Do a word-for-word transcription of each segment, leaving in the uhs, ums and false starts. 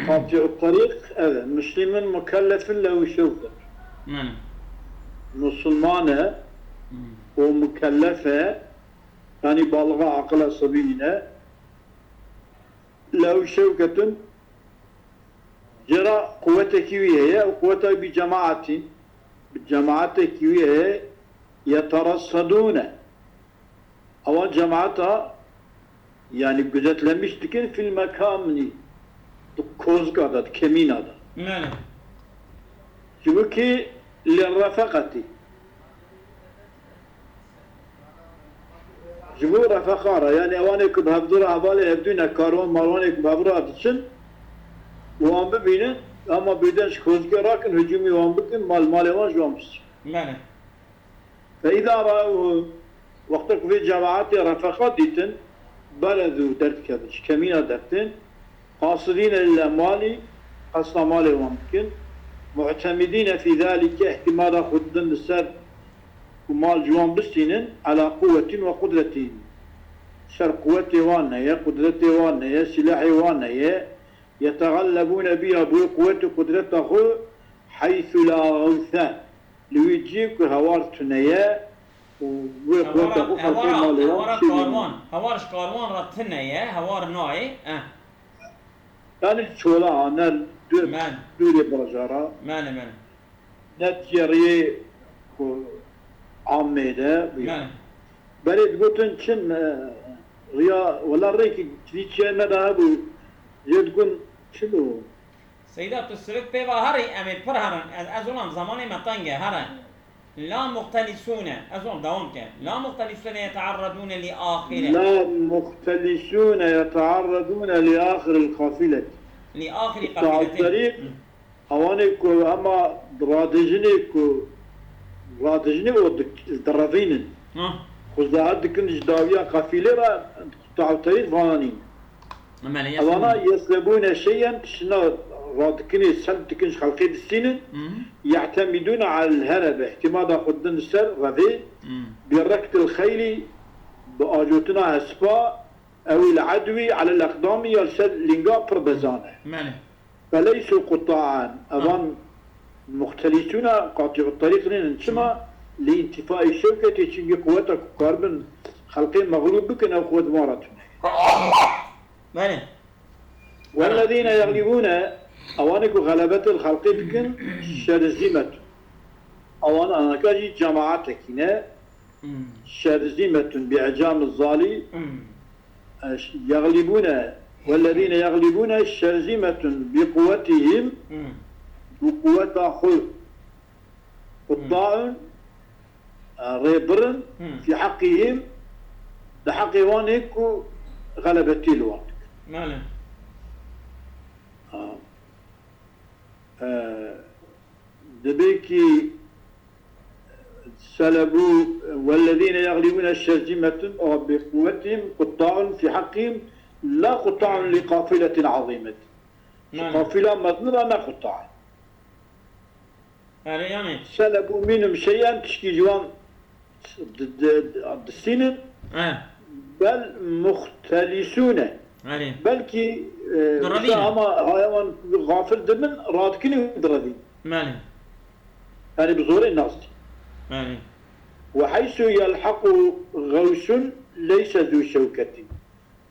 Qatî'u terîq, evet, muslimun mukellefun lehu şewke. Yani. Musulman e, hmm, û mukellef e, yani baliga aqila sebî nîne. Lehu şewketun, cera quwetekî wî heye, û quweta bi cemaatî, bi cemaatekî wî heye, yeterassedûne. Ewan cemaata, yani, gözetlemiş dikin fil mekamni, di kozika de, di kemîna de. Yani. Ji bo kî li refeqetî. Ji bo refeqa re, yani ewanê ku bi hevdû re hevalê hevdû ne, karwan marwanê ku bi hevdû re diçin, wan bibînin, ama birden ji kozikê rakin, hicûmî wan bikin, mal malê wan ji wan bistî. Yani. Fe îza ra'ewhu, wexta ku vê cemaetê refeqa dîtin, berezû, derdikevin, ji kemîna dertin, qasidîne lil emwalî, qesda malê wan bikin, mu'temidîne fî zalike, îhtimala xwe didin li ser ku mal ji wan bistînin, ala quwwetin ve qudretin, ser quwetê wan heye, qudretê wan heye, silahê wan heye, yetegellebûne biha, bi wê quwet û qudreta xwe, heysu la gawse, li wî cî ku hewar tune ye û wê quweta xwe xelkê malê wan şîvînin. Hewara karwan, hewar ji karwan re tune ye, hewar nayê, eh. Yani çola, ne dû-, dûrê bajara, ne cêriyê ku amê de bûye. Berê digotin çin, e, riya, wela rêkî çinî çiye neda hebû, jê digon çi bû? Seyda, tu sivik pê ve herî, em ê pir herin. Ez, ez olam, zamanê me teng e, here. La muxtelisûne, ez olam, dewam ke. La muxtelisûne yetearredûne li axire. La muxtelisûne yetearredûne li axiril qafileti. Li axirî qafileti. Ewanê ku hema radijinê ku radijinê û dik-, direvînin. Ha. Xwe zehir dikin ji dawiya qafîlê re, quta'u terîq vana nîn. Ewana yeslebûne şeyen, tişina radikinê selb dikin ji xelkê distînin, ye'temidûne alel herebe, îhtimada xwe didin li ser revê, bi rektil xeylî, bi ajotina hespa, ewil edwî alel eqdamî, ya li ser lînga pir bezan e. Belê. Feleysu quta'an. Evan muxtelisûna qatî'u terîq nînin. Çima? Li întifai şewketê, çimkî quweta ku karibin xelkê mexlûb bikin, ew quwet wan re tune. Belê. Wellezîne yeglîbûne, ewanê ku xelebetê li xelkê dikin, şerzîmetun. Ewan anaka jî cemaatekî ne. Şerzîmetun bi ecamî zalî. Yeglîbûne, wellezîne yeglîbûne şerzîmetun bi quwetihim, bi quweta xwe. Qutta'un, e, rêbirin, fî heqihim, di heqê wan ê ku xelebetî li wan dikin. Belê. Ha. E, dibê kî Selebû, wellezîne yeglîbûne şerzîmetun, a bi quwwetihim qutta'un fî heqihim, la qutta'un li qafiletin azîmetin. Ji qafîla mezin re ne qutta. Erê, yanî. Selebû mînum şeyen, tişkî ji wan di, di, di, distînin. He. Bel muxtelisûne. Erê. Belkî, e, işte ama haya wan gafil dibin, radikin û direvîn. Belê. Yani bi zorê nas dî. Belê. Ve heysu yelhequ gawsun leyse zû şewketin.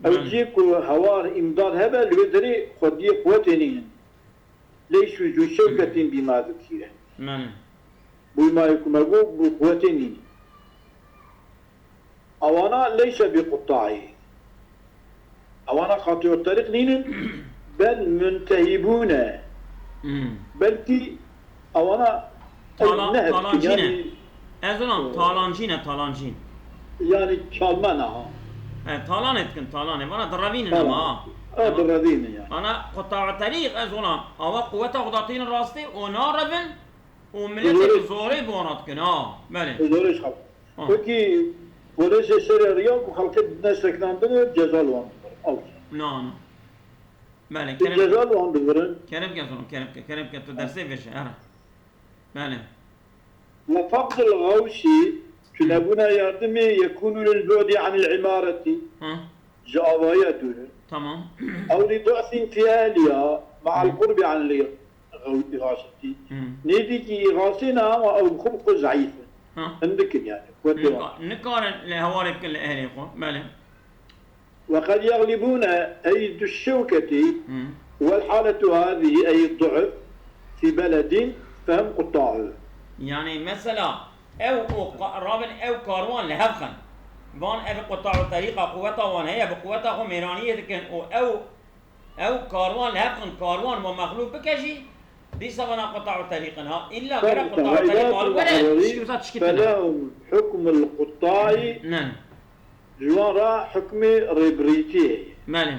Ew cî ku hewar îmdad hebe, li wê derê xwediyê quwetê nînin. Leysu zû şewketin bîma zikîre. Belê. Bûymayê ku me got, bi quwetê nînin. Ewana leyse bi qutta'î. Ewana qatî'u terîq nînin, bel muntehibûne. Hmm. Belkî ewana Talan-, talancî ne. Yani, ez olam, talancî ne, talancî. Yani çalma ne ha. E, talanê dikin, talanê. Vana direvînin ama ha. E, direvînin yani. Vana quta'u terîq, ez olam, awa quweta xwe datînin rastî û narevin û miletê bi zorê bi wana dikin ha. Belê. Bi zorê çap. Wekî polêsê serê riya ku xelkê didine sekinandinê ceza li wan dibirin. Ew. Na, na. Belê, kerem ke. Ceza li wan dibirin. Kerem ke, zono, kerem ke, kerem ke, tu dersê veşe, here. Belê. Ve faqdul gawsî, tunebûna yardimê, yekûnu lil bu'di anil îmaretî. Hı. Ji avahiya dûr e. Tamam. Ew li du'fin fî ehliha, مع القرب عن الغ-، الإغاثة. Hmm. Nêzîkî îxasê ne ama ew xwe bi xwe zeîf in. Ha. Hindik in yani. Wetê wan. Nika-, nikarin li hevalê bikin li ehlê xwe. Belê. وقد يغلبون أيدي الشوكة Hmm. والحالة هذه أي الضعف في بلد فهم قطاعه. Yani mesela ew û qa-, rabin ew karwan li hev xin. Van ev quta'u terîqa quweta wan heye, bi quweta xwe mêraniyê dikin û ew Ew karwan li hev xin, karwan we mexlûb bike jî, dîsa vana quta'u terîq in ha. Îlla gere quta'u terîq maliq were, tişkî wisa tişkî tune. فلهم حكم القطاع. Ne. Ji wan re hukmê rêbirîtiyê heye. Belê.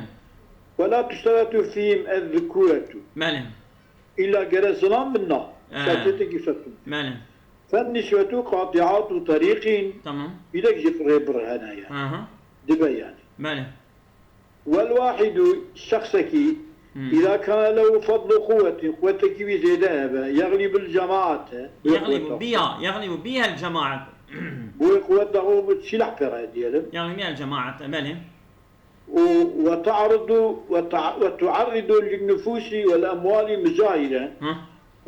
ولا تشترط فيهم الذكورة. Belê. Îlla gere zilam bin na. He. Şertê te kî fetum. Belê. فالنسوة قاطعات طريق. Tamam. Îlek jî rêbir hene yani. Aha. Dibe yani. Belê. والواحد şexsekî Hmm. إذا كان له فضل قوة, quwetekî wî zêde hebe, يغلب الجماعة, bi Yeglibu quweta biya, yeglibu biha el cemaat. Bi wê quweta xwe bi silah pê re diyelim. Yeglibu biha el cemaat, belê. Û وتعرض وتع-, وتعرض للنفوس والأموال مجاهرة. Hı.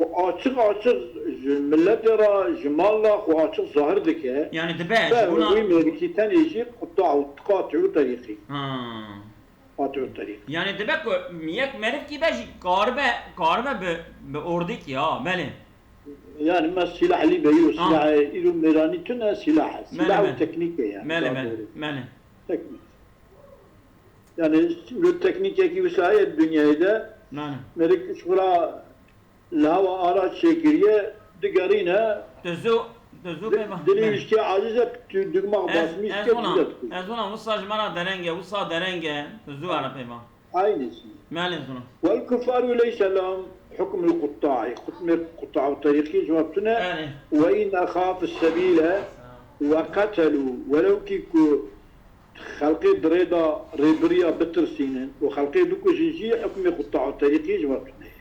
Û açiq açiq ji miletê re, ji mal re xwe açiq zahir dike. Yani dibe, ji Fe bona wî mêrikî tenê jî quta'u, qatî'u terîqî. Ha. Qatî'u terîq. Yani dibe ku yek merivkî be jî karibe, karibe bi, bi ordîkî, ha, belê. Yani me silahlî be, yo, Ha. Silahê îro mêranî tune silah e. Belê, Silah û belê. Teknîk e yani, Belê, daha belê, doğru. Belê. Teknîk. Yani îro teknîkekî wisa heye di dinyayê de. Belê. Merik ji xwe re Li hewa araç çêkiriye, digerîne. Tu zû, tu zû pê va. Dilê wî ştiye aciz e, tu digma basmî ştiye, tu zû dikû. Ez ona, wisa ji me re dereng e, wisa dereng e, tu zû here pê va. Aynısı. Melê zû. والكفار ليس لهم حكم القطاع. Hukmê quta'u terîqî ji wan tune. Erê. وإن أخافوا السبيل وقتلوا. Welew kî ku xelkê di rê de rêbiriya bitirsînin û xelkê bikujin jî hukmê quta'u terîqî ji wan tune ye.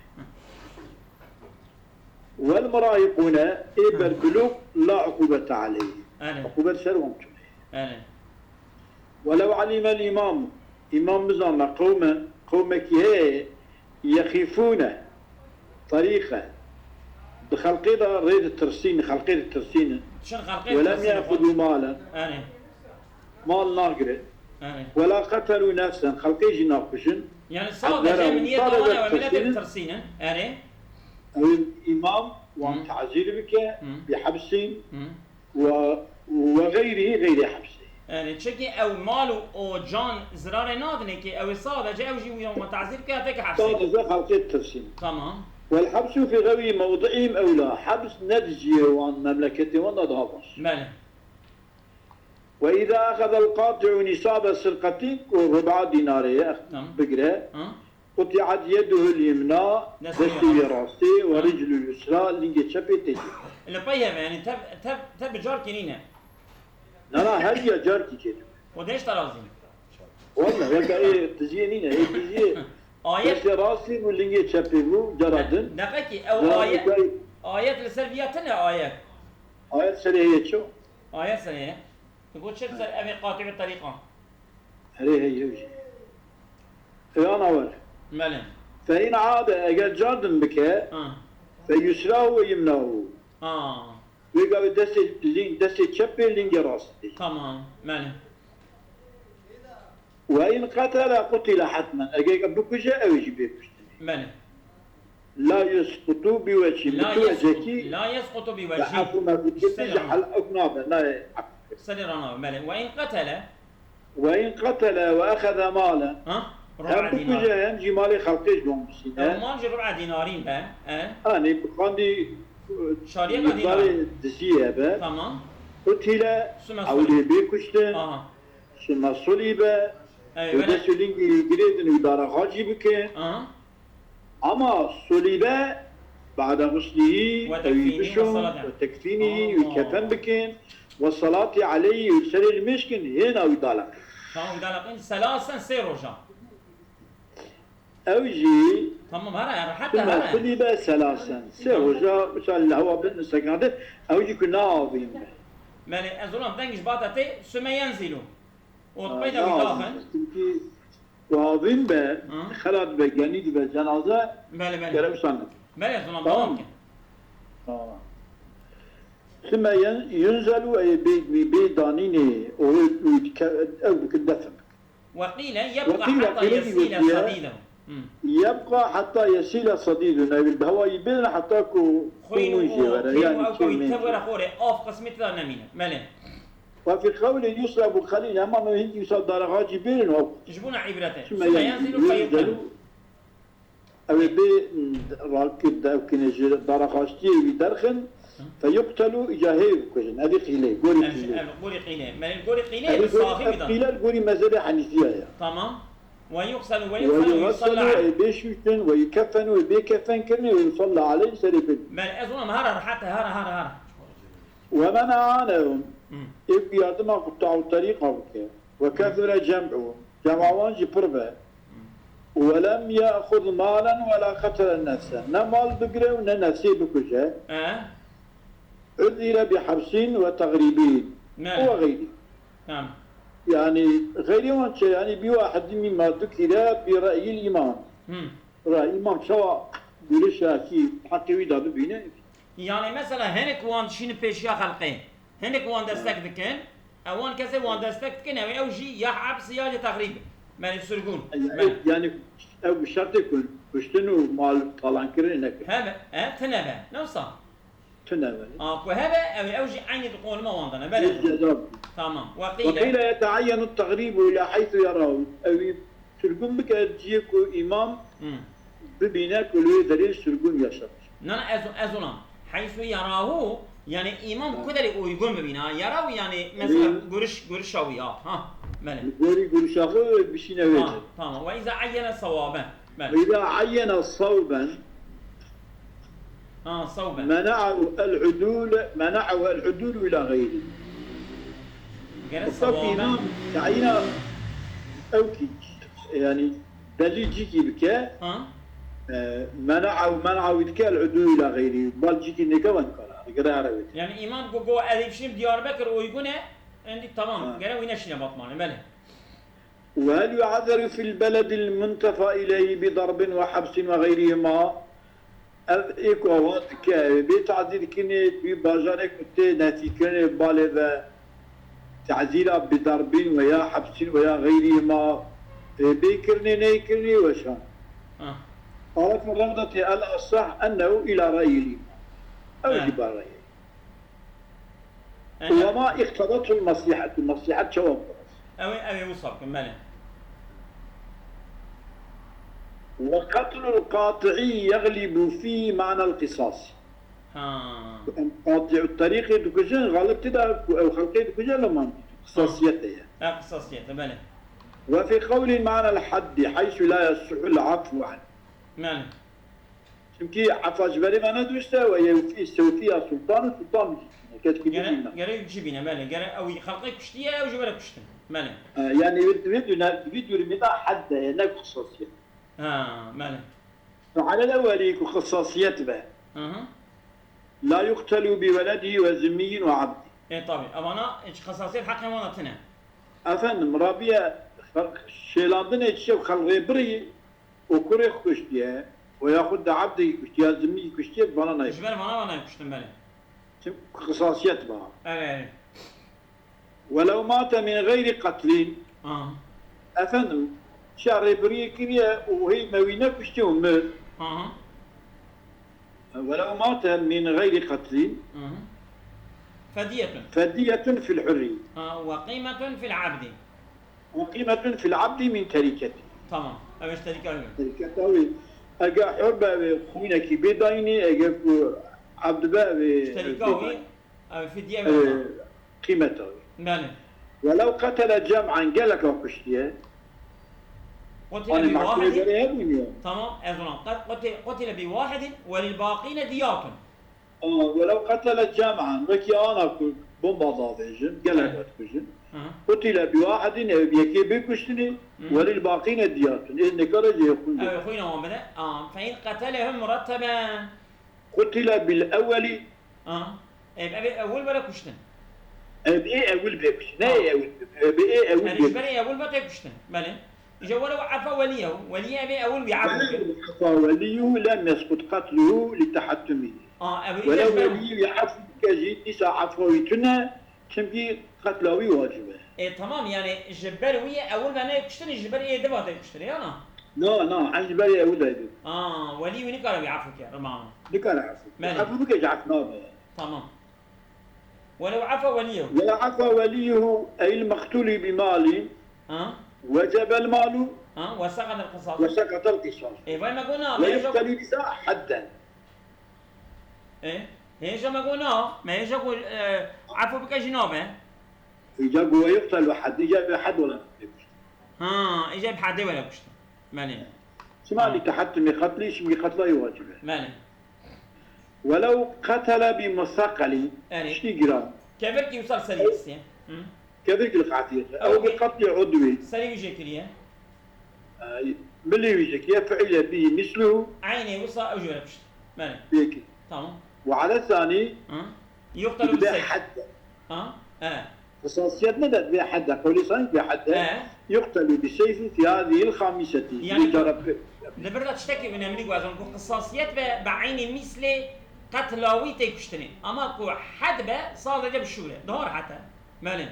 والمراهقون, ê berbilûk, لا عقوبة عليه. Erê. Uqûbet ser wan tune. Erê. ولو علم الإمام, îmam bizane qewmen, qewmekî heye, يخيفون طريقه, bi xelkê de rê ditirsînin, xelkê ditirsînin. Çin xelkê ولم ditirsînin, يأخذوا مالا. Erê. Mal nagire. Erê. ولا قتلوا نفسا, xelkê jî nakujin. Yani sadece niyeta wan ew e, miletê bitirsînin. Erê. Ew îmam wan tazîr bike, bihebsîn, ve, ve geyrihi, geyrê hepsê. Yani çekî ew mal û o can zirarê nadine ki ew ê sadece ew jî wan tazîr bike, ya teke hepsê. Sadece xelkê bitirsîn. Tamam. والحبس في غير موضعهم أولى. Hebs ne di cihê wan, memleketê wan de daha baş. Belê. وإذا أخذ القاطع نصاب سرقة, ku ruba dinarê ye, bigire, قطعت يده اليمنى, destê wî rastê, ورجله اليسرى, lingê çepê tê cî. Li pey heve, yani tev, tev, tev bi carkî nîne. Na, na, her ya carkî çê dibe. O deş terazî. Walla, weke ê diziyê nîne, ê diziyê. Ayet. Destê rastê bû, lingê çepê bû, cara din. Deqekî, ew ayet, ayet li ser viya tine ayet. Ayet serê heye ço? Ayet serê heye. Tu got çi ser evê qatî ve terîqa? Erê heye jî. Eyana wer. Belê. Fe in ade, eger cardin bike, fe yusrahu ve yimnahu. Ha. Wê gavê destê, lîng, destê çepê lingê rastê. Tamam, belê. Ve in qetele qutile hetmen. Eger bikuje, ew jî bê kuştinê. Belê. La yesqutu bi wechin. Bi tu wecekî. La yesqutu bi wechin. Efu mekutiyeti ji hel ew nabe. Nayê. Serê ranabe. Belê. Ve in qetele. Ve in qetele ve exeze malen. Ha? Hem bikuje hem jî malê xelkê ji wan bisîne. Ew mal jî rub'a dinarîn be. E? Anî bi qandî, e, şariyeka dînar. Diziyê be. Tamam. Qutile, ew lê bê kuştin. Aha. Sümme sulibe, û dest û lingî girêdin û dara xacî bikin. Aha. Ama sulibe, ba'de guslihî, ew ê bişon, ve tekfînî, û kefen bikin, ve salati aleyhî, û serê li mêşkin, hêna wî daleqin. Tamam, wî daleqin, selasen, sê roja. Ew jî Tamam, here, here, heta sümme here. Sulibe selasen. Sê roja, misal li hewa bin sekandin, ew jî ku naavîn be. Belê, ez olam deng ji bata tê, sümme yenzilu. Û peyda wî daxin. Çünkü Ku havîn be, Hı. xelat be, genî dibe, cenaze, Belê, belê. gere wisa nebe. Belê, zilam, Tamam. tamam ki. Tamam. Sümme yen-, yunzelu ey bê, bê danînê, o, o, ke-, ew bikin defin. وقيل يبقى وقيل حتى قيل يسيل وقيل صديده. Hmm. يبقى حتى يسيل صديده. Ew bi hewayî bêrin heta ku Xwîn û xwîn jê were, xwîn û yani ew çê kewî mêj. tev were xorê, av qismê tida nemîne. Belê. وفي قول يصلب خليل, hema me hindî wisa daraxa jî bêrin o. Ji bona îbret e. Sümme Sümme yen-, yenzilu yunzelu. feyuqtelu. Ew ê bê, mm, rakib de ew kine ji daraxaştiyê wî derxin, Hı. feyuqtelu, îca hê bikujin. Evî qîlê, gorî Ev, qîlê. ev, gorî qîlê. Melê gorî qîlê, Evî gorî, sahî ev wî da. qîler gorî mezhebê Henîfiya ye. Tamam. Ve yuxselu ve Ve yufenu yuxselu, yusalla ey aleyh. bê şûştin, ve yukeffenu, ey bê kefen kirin, ve yusalla aleyh, serê bin. Melê ez ona hara rahat e, hara, hara, hara. Ve men aanehum, Hı. ê ku yardima quta'u terîqa bike. Ve Hı. kethura cem'uhum, cema wan jî pir be. Hı. Ve lem ya'xuz malen ve la qetele nefsen. Ne mal bigire û ne nefsê bikuje. E? Uzire bi hepsin ve tegrîbin. Ne? Ve xeyrî. Tamam. Yani, xeyrî wan çi? Yani, bi wahidî mîma dukire bi re'yil îmam. Hı. Re'y îmam çawa gurişekî heqê wî de bibîne? Yani, mesela, hinek wan dişînin pêşiya xelqê. Hinek wan destek dikin. Ewan kesê wan destek dikin, ew, ew jî ya heps ya jî texrîb. Merî sirgûn. Yani, Me- yani ew bi şertê ku kuştin û mal talankirinê nekin. Hebe, e, tine be. Ne wisa? Tune be. A, ku hebe, ew, ew jî eynî di qonima wan de ne. Belê. Ceza. Tamam. Ve Ve qîle. qîle yeteayyenu tegrîbu ila heythu yerahu. Ew sirgûn bike cihê ku îmam Hmm. bibîne ku li wê derê sirgûn yaşamış. Na, na, ez, ez ona. Heysu yarahu, yani imam ku derê uygun bibîne. Ha, yarahu yani mesela Hı. görüş, görüşa wî, ha. Ha, belê. Li gorî görüşa xwe bişîne wê Tamam, derê. tamam. Ve iza ayyene sawaben. Belê. Ve iza ayyene sawben Ha, sawben. mena'u el udul, mena'u el udul ila gayri. Gere Fakat sawaben. imam tayina ew ki, yani delîl cîkî bike, Ha? e, mena'a û mena'a wî dike el udû ila xeyrî. Bal cîkî nêke van kara. Gere erewêt. Yani imam go, go, ez ê bişînim Diyarbekir uygun e, endî tamam. Ha. Gere wî neşîne Batmanê, belê. Ve hel yu'azzeru fil beledil muntefa ileyhi bi darbin ve hepsin ve xeyrihima. Ev ê ku ava dike, ew ê bê tazîr kirinê, wî bajarê ku tê nefîkirinê balê ve tazîra bi darbîn ve ya hepsîn ve ya xeyrî ma, ê bê kirinê, neyê kirinê weşan. Ah. Qalet min revda tê el asah ennehu ila reyî lî. Ew Eh. jî ba reyê. Eh. Ve ma iqtedatul mesihetu, mesihet çawa biras. Ew ê, ew ê wisa bikin, belê. Ve qatlul qati'i yeglibu fî ma'nel qisas. Ha. Em qati'u terîqê dikujin, xalib tê de ku ew xelqê dikuje, loma qisasiyet heye. Ha, qisasiyet, belê. Ve fî qewlî ma'nel haddi, heysu la yasihul afwu anh. Belê. Çimkî efa ji berê ve ne duşte we yewfî sewfiya sultan û sultan bîne. Keç ku Gere, bîne. Gere ji bîne, belê. Gere ew xelqê kuştiye, ew ji were kuştin. Belê. E, yani wî, wî dune-, wî durumê de had de ye, ne qisasiyet. Ha, belê. Alel ewwelî ku qisasiyet be. Hı hı. La yuqtelu bi weledihi ve zimmiyyin ve abdi. E, tabi. Evana hiç qisasiyet heqê wan tine. Efendim, Rabiye şêlandinê çiçek xelqê birî û kurê xwe kuştiye, û yaxud da abdekî kuştiye, zimmiyî kuştiye, vana nayê. Ji ber vana, vana nayê kuştin, belê. Çim qisasiyet ba. Evet, evet. Welew mate min geyri qetlîn. Aha. Efendim, çiya rêbiriyê kiriye û hê me wî nekuştiye û mir. Aha. Welew mate min geyri qetlîn. Aha. Fediyetun. Fediyetun fil hurri. Ha, ve qîmetun fil abdi. Ve qîmetun fil abdi min terîketî. Tamam. Ev ji terîka wî. Terîketa wî. Eger hur be, wê xwînekî bê dayînê, eger ku abd be, wê Ji terîka wî, ev fidye Ee, wê. Qîmeta wî. Belê. Welew qetele cem'an, geleka kuştiye. Qutile Anî bi mahkûmê wahidin. Berê hebûn ya. Tamam, ez ona. Qet-, quti-, qutile bi wahidin ve lil baqîne diyatun. Aa, welew qetele cem'an, wekî ana ku bomba davêjin, gelek Evet. dikujin. Hı hı. Qutile bi wahidin, ev yekê bê kuştinê, Hı hı. Ve lil baqîne diyatun. Ê nekare jê xwîn bide. Ew xwîna wan bide. Aa, fe in qetelehum muretteben. Qutile bil ewweli. Aha. Ev, ev ê ewil were kuştin. Ev ê ewil bê kuştin. Ne Ha. ê ewil bê. Ev ê ewil Yani bê ji berê kuştin. ewil be tê kuştin. Belê. Îja welew efa welîyehu, welî evê ewil wî efû kir. ولو عفا وليه لم يسقط قتله لتحتمه. A, ewilî Welew jê ji ber welî wî efû bike jî dîsa efa wî tune, çimkî qetla wî wacib e. E, tamam, yani ji ber wî ye ewil ve neyê kuştinê, ji ber ê diva tê kuştinê, ya na? Na, na, ez ji ber ewil de dibim. A, welî wî nikare wî efû kir, rima. Nikare efû. Belê. Efû bike ji ef nabe. Tamam. Welew efa welîyehu. ولا عفا وليه أي المقتول بمال Ha? وجب المال Ha? Ve sekadel qisas. وسقط القصاص E, vay me got na, me hêja got. ويقتل بذا حدا. E, hêja me got na, me hêja got, e, efû bike jî nabe. Îca got ويقتل حد، îca bi hed wela. Ha, îca bi hedê were kuştin. Belê. Çima li tehettumi qetlî, çimkî qetla yê wacib e. Belê. ولو قتل بمثقل، Erê. Tiştî giran. Kevirkî wisa serî xistî. Hı. Kevirkî li qetî. Ew bi qetlî udwî. Serî wî jê kiriye. Milî wî jê kiriye, فعل به مثله. Eynê wisa ew jê were kuşt. Belê. Peki. Tamam. وعلى الثاني. Hı. Yuqtelu Bi bi seyf. Hed. Ha? E. Qisasiyet ne de bi hed, qewlê sanî bi hed. E. يقتل بالسيف في هذه الخامسة. Yani Bi cara pe- Li vir de tiştekî önemli ku ez ku qisasiyet ve bi eynî mîslê qetla wî tê kuştinê. Ama ku hed be sadece bi şûre. Daha rehet e. Belê.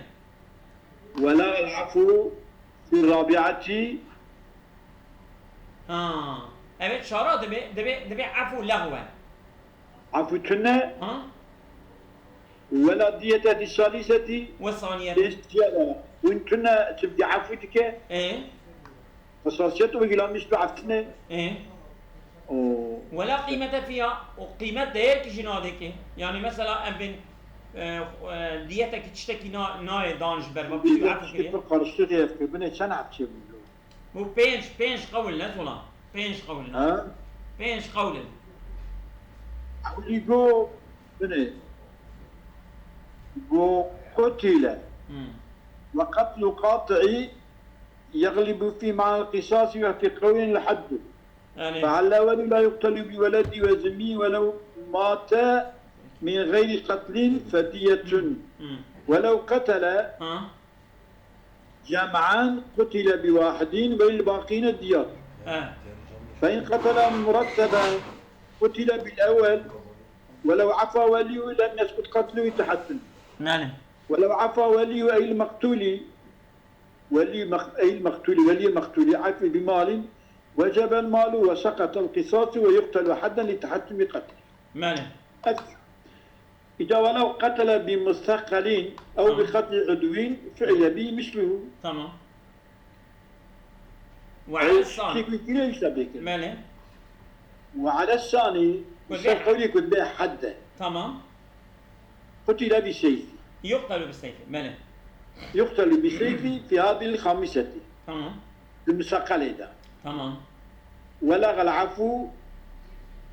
ولا العفو في الرابعة. Ha. Evet, çara dibe, dibe, dibe efu lehwe. Efu tune. Ha? ولا دية في الثالثة. Ve saniyet. Pênc diye de. Win tune çimkî efu dike. E? Qisasiyet û gilamîş bi eftine. E? O. Ve la qîmete fiha, o qîmet değer ki jî nadeke. Yani mesela em bên, e, e, diyetekî tiştekî na, nayê dan ji ber. Bak, Bir bir de efu tiştê kiriye. pir karıştı diye fikir. Bu ne çend ev çê bû? Bu pênc, pênc qewil ne zola. Pênc qewil ne. Ha? Pênc qewil. Ewlî go, binê. Go qutile. Hmm. وقتل قاطع يغلب في معنى القصاص وفي قول الحد. Yani, فعلى ولي لا يقتل بولد وذمي ولو مات من غير قتل فدية. hmm. ولو قتل Ha? جمعا قتل بواحد وللباقين الدية. Ha. فإن قتل مرتبا قتل بالأول ولو عفا وليه لم يسقط قتله تحتما. Yani, ولو عفا ولي أي المقتول ولي مق-، أي المقتول ولي مقتول عفو بمال وجب المال وسقط القصاص ويقتل حدا لتحتم قتله. yani. Ev. إذا ولو قتل بمثقل أو Tamam. بقتل عدو فعل به مثله. Tamam. Ve Ew alel sani. Şekil gire işte bekir. Belê. وعلى الثاني Ve ser be- qewlê ku be hedde. Tamam. قتل بسيف. Yuqtelu bi seyfi. Belê. يقتل بسيف في هذه الخامسة. Tamam. Di miseqelê de. Tamam. ولغى العفو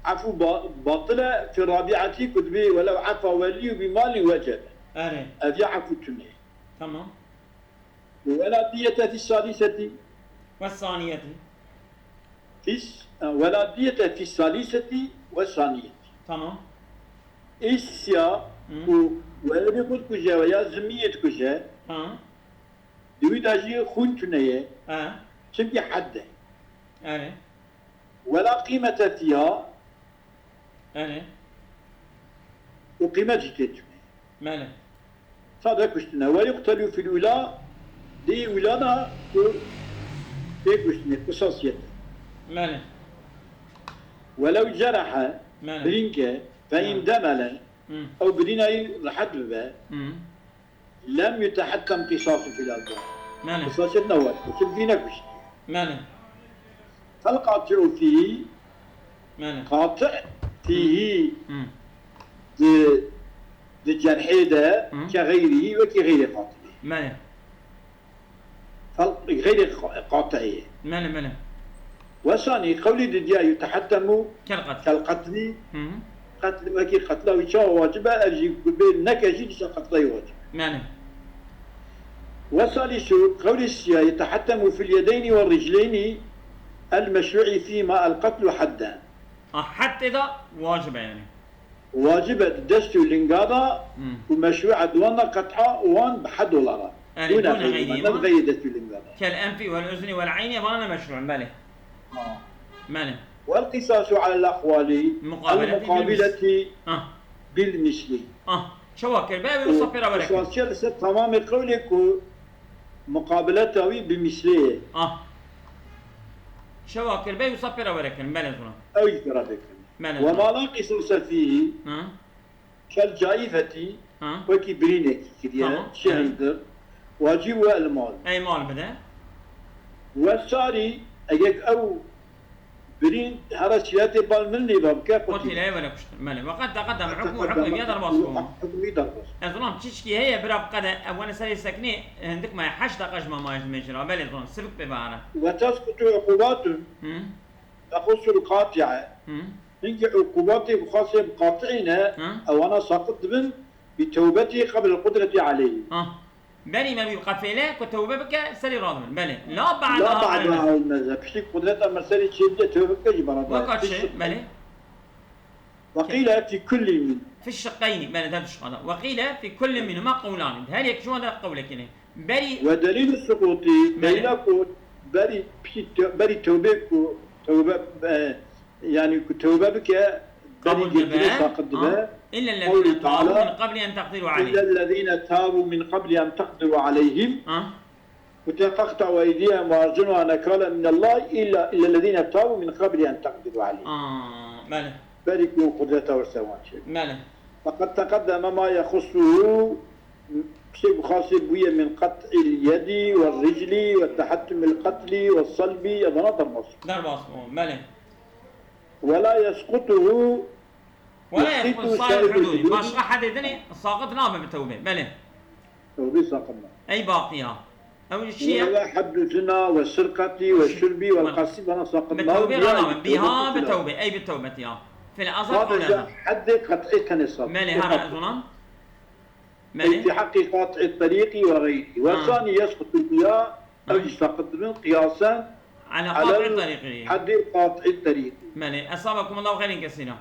عفو با-، باطلة في الرابعة ku dibê ولو عفا ولي بمال وجب. Erê. Ev ya عفو tune. Tamam. ولا دية في الثالثة. Ve saniyeti. في الس-، ولا دية في الثالثة والثانية. Tamam. Îsya Hı. ku weledê xwe dikuje we ya zimiyê dikuje, Ha. di wî de jî xûn tune ye. Ha. Çimkî hed e. Erê. ولا قيمة فيها. Erê. Û qîmet jî tê tune. Belê. Sade kuştine. ويقتل في الأولى. Di ula da ku tê kuştine. Qisasiyet. Belê. ولو جرح. Belê. Birînke. فإن دمل. Hı. Ew birîna wî rehet bibe. Hı. لم يتحتم قصاص في الأول. Belê. Qisasiyet ne wet. Çimkî nekuşt. Belê. فالقاطع فيه. Belê. Qati' fîhî Hı. di, di cerhê de Hı. ke xeyrî wekî xeyrê qatilî. Belê. Fel xeyrê qati'î. Belê, belê. Wesanî qewlî didiya yutehettemu Kel qat. kel qatlî, Hı hı. qatl wekî qatla wî çawa wacib e, ev jî ku bê neke jî dîsa qatla yî wacib. Belê. Wesalîsu qewlî siya yutehettemu fil yedeyni we ricleyni el meşru'i fîma el qatlu hedden. Ah, hed tê de wacib e yani. Wacib e di dest û linga da Hmm. û meşru e di wan da qet'a wan bi hed ola ra. Yani, دون دون غيرهما، غيرهما. Neb xeyrê dest û lingana. كالأنف والأذن والعين, vana ne meşru in, belê. Ha. Belê. والقصاص على الأخوال المقابلة بالمثل. Ah. Çawa kir? Be, wê wisa pê re were kirin. Qisasiya li ser tamamê qewlê ku muqabileta wî bi mislê ye. Ah. Çawa kir? Be, wisa pê re were kirin. Belê, zûna. Ew jî pê re vê kirin. Belê, zûna. وما لا قصاص فيه. Ha. Kel caîfetî, Ha. wekî birînekî kiriye, Tamam. Şehîdir. Wacîb we el mal. Ey mal bide. We sarî, eger ew birîn here sîretê bal min nêva bike, Qutîle, qutîle. Were kuştin. Belê. Weqed teqedem hukmu, hukmê viya derbas bû. Hukmî derbas. Ez zûna çişkî heye, bira qede, ev wene serê seknê, hindik maye, heşt deqa ji me maye ji mêjira. Belê, zûna, sivik pê bahare. Ve teskutu uqubatun. Hı. Texusul qati'e. Hı. Hinkî uqubatê bi xasê bi qati'î ne, Hı. ewana saqit dibin, bi tewbetî qebl qudretî aleyhî. Ha. Berî me wî qefêle ku tewbe bike, serî radibin. Belê. La ba'da La ba'da hal mezze. Piştî qudreta me serî çêdiye tewbe bike jî bera Weka çi? Belê. Ve qîle fî kullî min. Fi şiqqeynî. Belê, der duşka da. Ve qîle fî kullî minhuma qewlani. Her yek ji wan de qewlekî ne. Berî Ve delîl suqûtî, Belê. delîla ku berî piştî te-, berî tewbê ku tewbe, e, yani ku tewbe bike, Qebûl berî dibe. girtinê saqit dibe. Ha? Qewlî Teala, إلا الذين تابوا من قبل أن تقدروا عليهم. إلا الذين تابوا من قبل أن تقدروا عليهم. Ha? Ku te فاقطعوا أيديهم وأرجلهم نكالا من الله إلا، إلا الذين تابوا من قبل أن تقدروا عليهم. Ha, belê. Berî ku qudreta wir ser wan çê. Belê. فقد تقدم ما يخصه، piştê ku xasê bûye من قطع اليد والرجل وتحتم القتل والصلب، evana derbas. Derbas bû, belê. ولا يسقطه ولا يسقط سائر الحدود. Başqa hedê dinê saqit nabe bi tewbê, belê. Tewbê saqit nabe. Ey baqiya. Ew çi ye? Ve heddu zina ve sirkati ve şurbi ve qasî bana saqit nabe. Bi tewbê ranabe. Biha bi tewbê. Ey bi tewbetî ya. Fil azar Sadece qewlena. Heddê qet'î tenê saqit. Melê, hara ez ona. Melê. Fi haqqi qat'i tariqi ve gayri. Ve sani yesqutu biha, ew jî saqit dibin qiyasen على قاطع الطريق. Heddê qat'i tariqi. Melê. Esabakumullahu xeyren kesîra.